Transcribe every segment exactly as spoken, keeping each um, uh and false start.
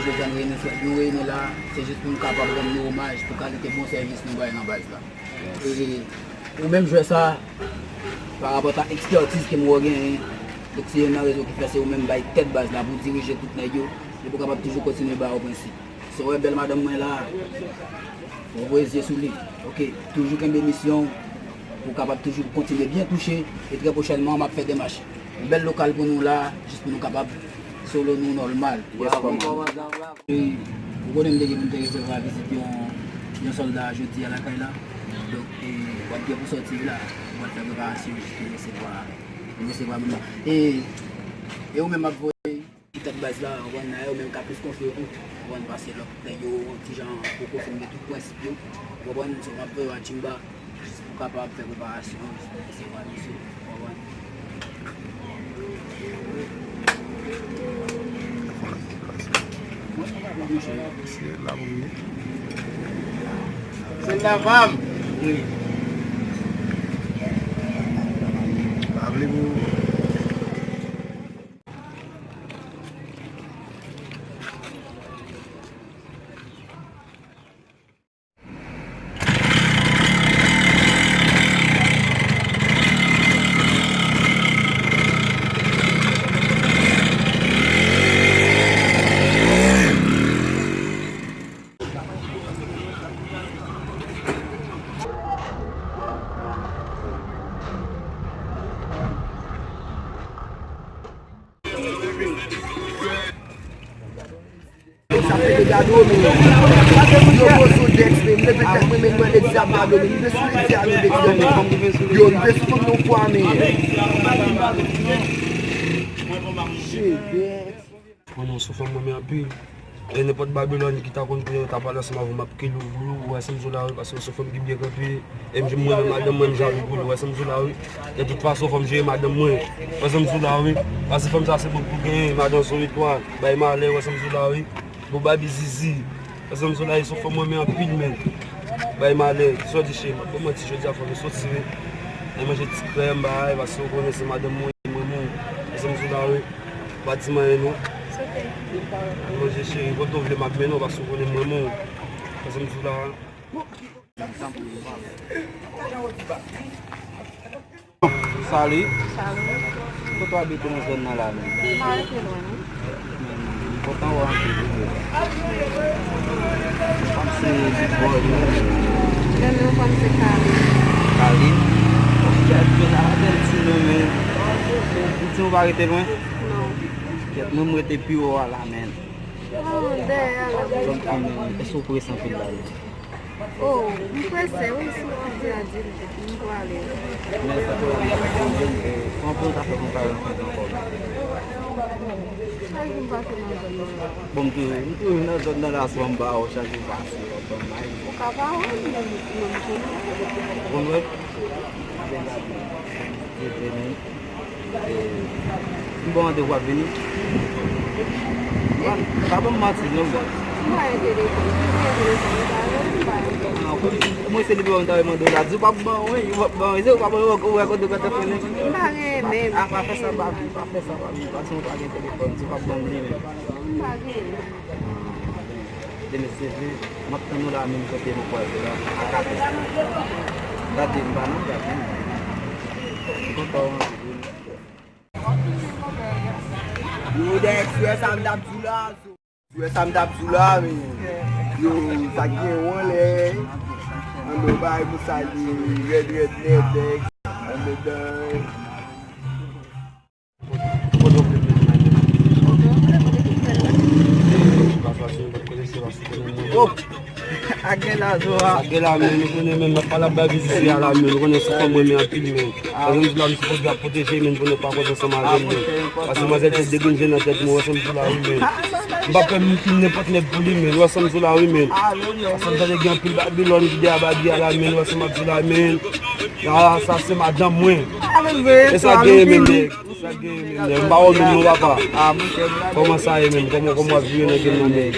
Prezan reyini, nou reyini la, se jis pou nou kapab rann nou omaj pou kalite bon sèvis nou bay nan baz la. E ou menm jwè sa, pa rapò a ekspètiz ke m wè w genyen, donk se youn nan rezon ki fè se ou menm bay tèt baz la pou dirije tout nèg yo, epi w kapab toujou kontinye ba yo prensip. So, wè bèl madanm mwen la, ou voye zye sou li. Ok, toujou kenbe misyon, pou w kapab toujou kontinye byen touche, e trè pwochènman, m ap fè demach. Yon bèl lokal pou nou la, jis pou nou kapab solo nou nòmal. Yes, kòman? E, ou konnen m te gen pou m te resevwa vizit yon, yon sòlda jodi a lakay la. Donk, e, w ap gen pou sòti la, w ap fè preparasyon jis pou resevwa, pou resevwa moun nan. E, e ou menm ap voye. Tèt baz la, ou konprann, nan yo menm ka plis konfye tou, ou konprann, pase lòt nèg yo, ti jan poko fin gen tout prensip yo, ou konprann, so m ap voye w a Jimba, jis pou kapab fè preparasyon, jis pou resevwa misye, ou konprann. Mesye, la pou ye. Se la fam. Wi. Pa vle pou Sa fè dega domine. Yo poze w Dex, men m leve tèt mwen, men mwen egzab la domine. M rive sou egzab domine. Yo, m rive sou fanm nan fwa, men. Shit, Dex. Konnen w sou fanm mwen, men anpil. E nenpòt Babilòn ki ta konn konnen w ta pale ansanm avè w, m ap kile w pou ou, ou wè sa m di w la, wi, paske w se yon fanm ki byen kanpe. E m jwenn mwen menm madanm mwen, m jalou pou li, ou wè sa m di w la, wi. De tout fason, fò m jere madanm mwen, ou wè sa m di w la, wi. Paske fanm sa se mwen pou genyen, madanm se yon etwal, bay malè, ou wè sa m di w la, wi. Bon, Babi Zizi, ou wè sa m di w la, wi, se yon fanm mwen renmen anpil, men bay malè, sa w di cheri, m ap ban w manti, jodi a fò nou soti, wi. Al manje ti krèm, bay, paske w konnen se madanm mwen, mwen, mwen, ou wè sa m di w la, wi. Pa di m anyen non. It's okay. Al manje cheri, kote w vle m ap mennen w, paske w konnen m renmen w. Sa se m di w la. Salut. Salut. Kote w abite nan zòn nan la menm? M pa rete lwen non. M kontan wè w anpil wi. Ou konn se Big Boy wi. Men nou konn se Kali. Kali? Kèt, men a bèl ti non men. Ou di nou pa rete lwen? Non. Kèt, mwen m rete pi wo a la men. Oh, dèyè a la. Èske w prese anpil la menm? Oh, m prese wi, si w ap di a di m, m prale. Men sa fè w anpil ta fè konn pa rankontre ankò. Chak jou m pase nan zòn nan la. Bon, m toujou, m toujou nan zòn nan la, sou anba w, chak jou m pase, w ap ban m may. Ou ka pa wè m, men m konnen. Ou konn wè? Trete men. E, m ba w randevou w ap vini. Pa, pa ban m manti non, bro. M pa gen telefòn. Si m te gen telefòn, m ta rele w, m pa gen telefòn. Ah, ok. Mwen se nimewo m ta mande w la. Di w p ap ban mwen, ou p ap ban mwen. Se ou p ap ban mwen, ou wè kote w ka telefone. M pa gen menm. Ah, pa fè sa, pa, pa fè sa, pa, pa di w pa gen telefòn. Di w p ap ban m li menm. M pa gen. Demen se vre, m ap tann ou la menm kote nou kwaze la, a katè. Gade m pa nan gade m. M kontan w anpil wi. Yo, Dex, wè sa m t ap di w la. Wè sa m t ap di w la, men. Yo, sa k gen w anlè. Ann nou bay pou sa li rèd, rèd nèt, Dex. Ann nou bay. Ak gen lazo a. Ak gen la, men, nou konnen, men, m ap pale ap bay vizit a la, men, nou konnen se fanm mwen, men, anpil, men. Paske m di la, m sipoze ap pwoteje, men, pou nou pa koze ansanm avè m, men. Paske manzèl te degrenn je nan tèt mwen, wè sa m di la, wi, men. M p ap fè nenpòt nèg pou li, men, wè sa m di la, wi, men. Paske m tande gen anpil Babilòn ki dèyè Babi a la, men, wè sa m ap di la, men. A, sa se madanm mwen. E sa genyen, men, nèg. Sa gen, men, m pa wè menm non, papa. Kòman sa ye menm? Kòman, kòman w ap viv nan game nan menm?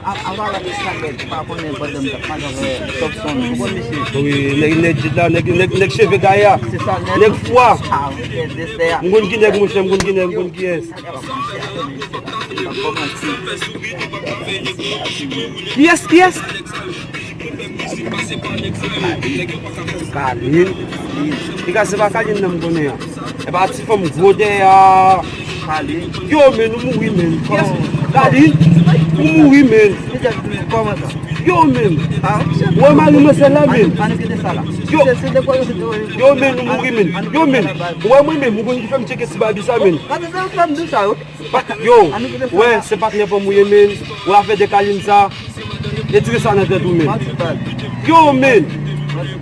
Apa la de sa, men, m pa konnen pandan m t ap pale avè Topson, ou konprann, mesye? Wi, nèg, nèg djit la, nèg, nèg, nèg cheve gaye a. Se sa, nèg. Nèg fwa. Ah, monchè, dèsè a. M konn ki nèg, monchè, m konn ki nèg, m konn kiyès. Kiyès, kiyès? Kalin. Piga se pa Kalin nan m konnen an. E pa ti fanm gwo dèyè a. Yo, men, ou mouri, men. Kalin, ou mouri, men. Yo, men. Ou wè mari manzèl la, men. Yo, yo, men, ou mouri, men. Yo, men. Ou wè mwen menm, ou konn ki fè m tcheke ti babi sa, men. Yo, wè, se patnè pa m ou ye, men. Ou afè de Kalin sa. Retire sa nan tèt ou, men. Yo, men.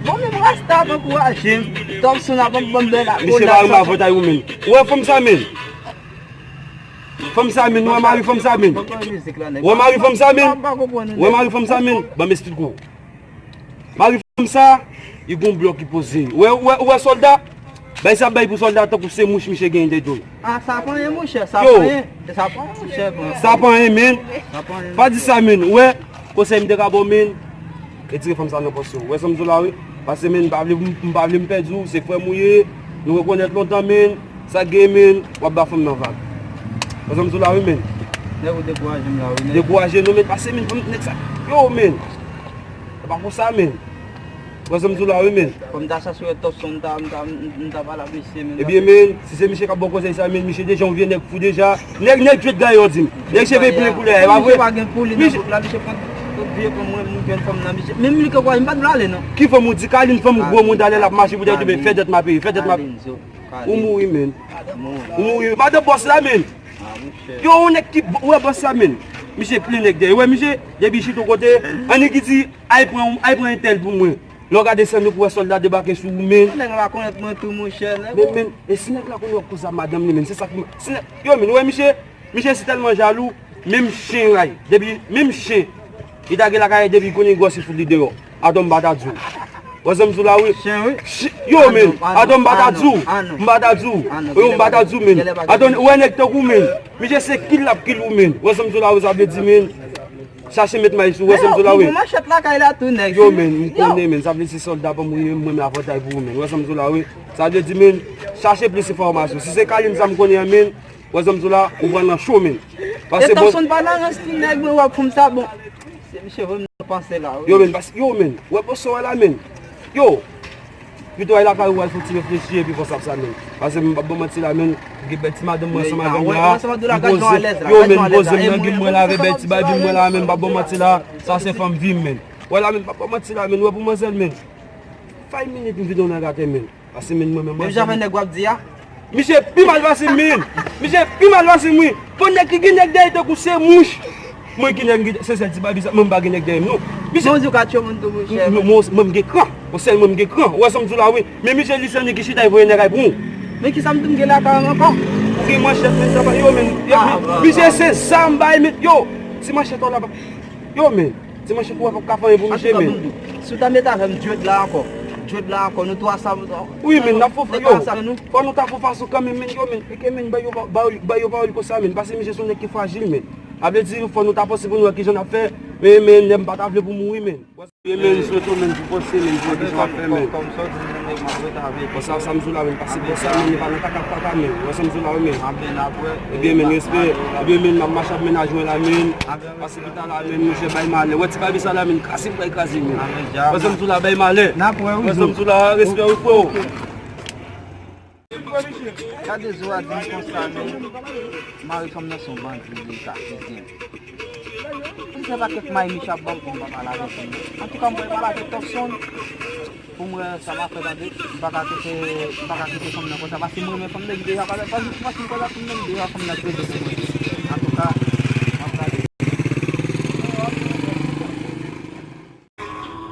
Bon, men rasta ap ankouraje m. Topson ap ban m bèl. Misye pa renmen avantay ou, men. Ou wè fanm sa, men. Fanm sa, men. Ou wè mari fanm sa, men. Ou wè mari fanm sa, men. Ou wè mari fanm sa, men. Ban m esplike w. Mari fanm sa, li gon blòk li poze. Ou wè, ou wè, ou wè sòlda? Bay sa bay pou sòlda tankou se mouch misye genyen dèyè do l. Ah, sa pa anyen, monchè, sa pa anyen. Sa pa anyen, monchè, bro. Sa pa anyen, men. Sa pa anyen, monchè. Pa di sa, men. Ou wè, konsèy m te ka ba w, men. Retire fanm sa nan pòs ou. Ou wè sa m di w la, wi. Paske, men, m pa vle, m pa vle m pèdi w. Se frè m ou ye. Nou rekonèt lontan, men. Sa gen, men. W ap ba fanm nan vag. Ou wè sa m di w la, wi, men. Nèg ou dekouraje m la, wi, nèg. Dekouraje nou, men. Paske, men, fanm nèg sa. Yo, men. E pa konsa, men. Ou wè sa m di w la, wi, men. Kòm ta chache wè Topson, m ta, m ta, m ta pale ak misye, men. Ebyen, men, si se misye k ap ba w konsèy sa, men, misye deja yon vye nèg fou deja. Nèg, nèg dwèt gayon di m. Nèg cheve plen koulè, e pa vre? Misye pa gen pou li nan bouk la, misye pran tout vye fanm, mwen, mwen jwenn fanm nan, misye. Menm li ke kwa, m pa t vle ale, non. Ki fanm ou di? Kalin, fanm gwo moun, talè l ap mache pou dèyè, men, fè dèt m a peye, fè dèt m a. Ou mouri, men. Ou mouri. Madan bòs la, men. Yo, yon nèg ki, ou wè bòs la, men. Misye plen nèg dèyè. Ou wè misye, depi chita yon kote, annik li di, al pran, al pran entèl pou mwen. Lè w gade sèn ou pou wè sòlda debake sou ou, men. Nèg la konèt mwen tou, monchè, nèg. Men, men, e si nèg la konn w ap koze ak madanm li, men, se sa k, si nèg, yo, men, ou wè misye, misye si tèlman jalou, menm chen ray. Depi, menm chen, li ta gen lakay, depi konnen gwòs li fout li deyò. Atò m pa ta di w. Wè sa m di w la, wi. Chen, wi. Yo, men, atò m pa ta di w. M pa ta di w. Yo, m pa ta di w, men. Atò, ou wè nèg tankou w, men. Misye se kil l ap kil ou, men. Wè sa m di w la, wi, sa vle di, men. Chache met may sou, wè sa m di w la, wi. Manchèt lakay la tou, nèg. Yo, men, m konnen, men. Sa vle di se sòlda pa m, wi, men, mwen, men avantay pou ou, men. Wè sa m di w la, wi. Sa vle di, men, chache plis enfòmasyon. Si se Kalin sa m konnen an, men, wè sa m di w la, ou pran nan cho, men. Paske bon. Topson pa nan rans tou, nèg, men w ap fè m sa, bon. Se misye vre m nan panse la, wi. Yo, men, paske, yo, men, wè bòs sa w wè la, men. Yo, pito w al lakay ou al fè yon ti reflechi epi fò w sap sa, men. Paske m p ap ba w manti la, men. Gen bèl ti madanm mwen ansanm avè m la. Yo, men, poze m nan game mwen la avè bèl ti baby mwen la, men. M p ap ba w manti la. Sa se fanm vi m, men. Wè la, men, m p ap ba w manti la, men. Wè pou manzèl, men. Five minutes m vide w nan gate, men. Paske, men, mwen menm manzèl. Menm jan avè nèg w ap di a. Misye pi mal pase m, men. Misye pi mal pase m, wi. Fò nèg ki gen nèg dèyè tankou se mouch. Mwen ki nèg, se sèl ti baby sa, mwen m pa gen nèg dèyè m, non. Misye. Bon, ou ka tchwe moun tou, monchè. Mwen, mwen, mwen m gen kran. Ou sèl mwen m gen kran. Ou wè sa m di w la, wi. Men misye li se nèg ki chita, li voye nèg ay pou ou. Men ki sa m tou m gen lakay ankò? Ou gen manchèt, men, sa pa, yo, men. Misye se zam bay, men. Yo, ti manchèt w la. Yo, men. Ti manchèt ou wè fòk ka fè anyen pou misye, men. Si w ta met avè m Dread la ankò. Dread la ankò, nou twa sa. Wi, men, n ap fè, yo. Fò nou ta fè fason kanmenm, men, yo, men. Eke, men, ba yo, ba yo, ba yo pawòl konsa, men. Paske misye se yon nèg ki frajil, men. Sa vle di, fò nou ta panse pou nou wè kijan n ap fè. Men, men, men, m pa ta vle pou mouri, men. Wi, men, sou to, men, pou panse, men, pou wè kijan w ap fè, men. Konsa, sa m di w la, men, paske konsa, men, li pa nan kaka kaka, men. Wè sa m di w la, wi, men. Ebyen, men, respè. Ebyen, men, m ap mache ap mennaj mwen la, men. Pase pita la, men, monchè, bay malè. Wè ti baby sa la, men, kraze, li pral kraze, men. Wè sa m di w la, bay malè. Wè sa m di w la, respè, wi, freo. Gade zo a di m konsa, men. Mari fanm nan se yon bandi, li ka kouzen. Si se pa kèk may Micha ap ban m pou m pa pale avèk li. Antouka, m pral pale avèk Topson. Pou m wè sa m ap fè, tande, m pa ka kite, m pa ka kite fanm nan konsa, paske m renmen fanm nan, li deja pa, pa, pa, paske m kwè la fanm nan, li deja fanm nan trete pou mwen. Antouka, m ap gade.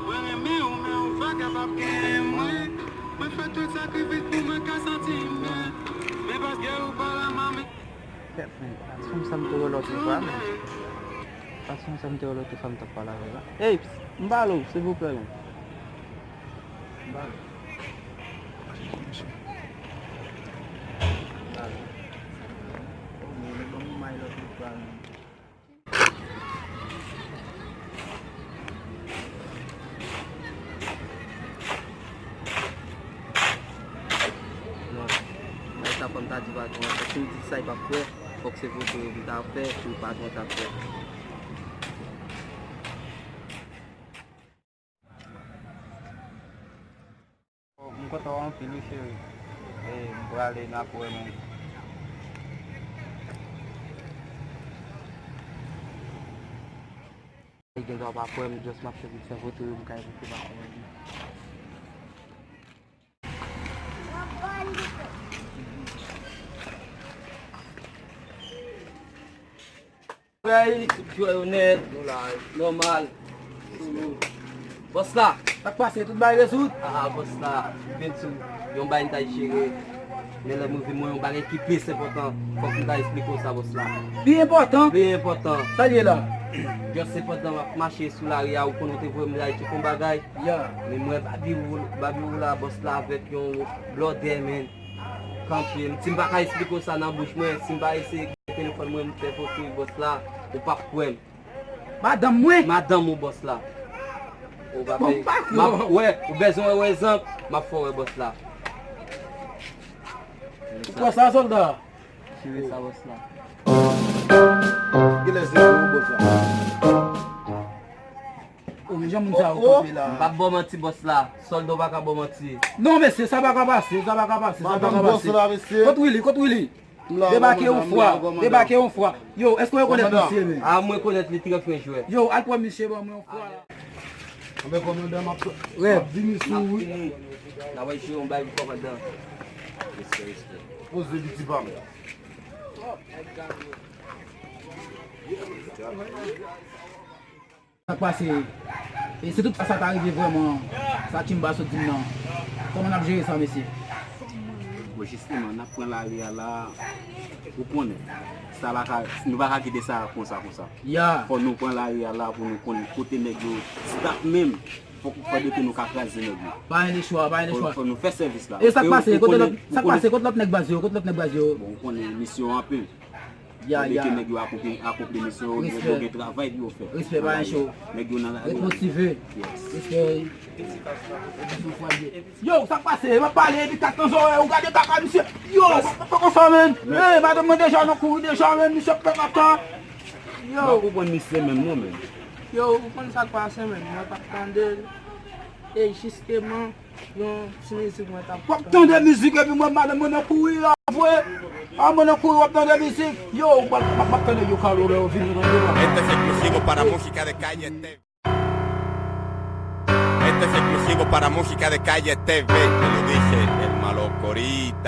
Mwen renmen w, men ou pa kapab genyen mwen. Mwen fè tout sakrifis pou mwen ka santi m byen. Men paske ou pa la, mami. Kèt, men, fanm sa m te wè lòt jou a, men. Fanm sa m te wè lòt jou a, m t ap pale avè l la. Ey, m pale w, silvouplè, men. M pale w. Mache, mache. Ta di patwon an, si m di sa, li p ap kwè, fòk se foto yo pou l ta fè, pou patwon ta kwè. M kontan w anpil, wi, cheri. E, m prale, n ap wè nou. Li gen dwa pa kwè m, just m ap fè vit fè foto yo, m ka evite pa kwè m. Bagay, tout jwè yo nèt, nòmal. Bòs la. Sa k pase? Tout bagay rezoud? Ah, bòs la. Vin sou yon bagay n ta jere. Men lè m rive, mwen yon bagay ki plis enpòtan. Fòk m ta esplike w sa, bòs la. Pi enpòtan? Pi enpòtan. Sa l ye la? Just enpòtan w ap mache sou lari a, ou konnen w te voye m Ayiti pou yon bagay. Ya. Men mwen, babi ou, babi ou la, bòs la, avèk yon blòdè, men. Kanpe m. Si m pa ka esplike w sa nan bouch mwen, si m pa eseye gen telefòn mwen, m fè foto bòs la, ou p ap kwè m. Madanm mwen? Madanm ou bòs la. Ou pa Bon, m pa kwè. M ap wè, ou bezwen wè egzanp, m ap fè w wè bòs la. Ou kwè sa, sòlda? Chire sa, bòs la. Kilès se ou, bòs la? O, men jan moun sa yo kanpe la. M p ap ba w manti, bòs la. Sòlda, w pa ka ba w manti. Non, mesye, sa pa ka pase, sa pa ka pase, sa pa ka pase. Madanm bòs la, mesye. Kot Willy, kot Willy? Debake yon fwa, debake yon fwa. Yo, èske w rekonèt misye, men? Ah, mwen rekonèt li trè fre jwè. Yo, al pran misye ban mwen yon fwa la. Anben, kòmandan, m ap, m ap vini sou ou, wi. N ap jwe yon bagay pou kòmandan. Respè, respè. Poze piti pa m. Sa k pase? E si tout fwa sa ta rive vrèman, sa Kimba sot di m nan, kòman n ap jere sa, mesye? Bon, jisteman, n ap pran lari a la, ou konnen. Sa pa ka, nou pa ka kite sa konsa, konsa. Ya. Fò nou pran lari a la pou nou konn kote nèg yo stap menm. Fò, fò de ke nou ka kraze nèg yo. Pa gen lechwa, pa gen lechwa. Fò, fò nou fè sèvis la. E sa k pase? Kote lòt, sa k pase? Kote lòt nèg baz yo? Kote lòt nèg baz yo? Bon, ou konnen misyon anpil. Ya, ya. Fò de ke nèg yo akonpli, akonpli misyon yo, nèg yo gen travay pou yo fè. Respè, pa gen cho. Nèg yo nan lari. Ret motive. Yes. Respè. Yo, sa k pase? M ap pale epi kat nan zòrèy ou, gade kaka misye. Yo, pa, pa konsa, menn. Ey, madanm mwen deja nan kouri deja, menn, misye ap pèt ata. Yo. M pa konprann misye menm non, menn. Yo, ou konn sa k pase, menn? Mwen p ap tande l. E jisteman, yon ti mizik mwen t ap tande. W ap tande mizik epi mwen, madanm mwen nan kouri la, vre. A, mwen nan kouri, w ap tande mizik. Yo, w ap, w ap, w ap tande yo kalo lè yo vini nan yo. Este es exclusivo para Música de Calle T V. Este es exclusivo para Música de Calle T V. Te lo dije el malo corita.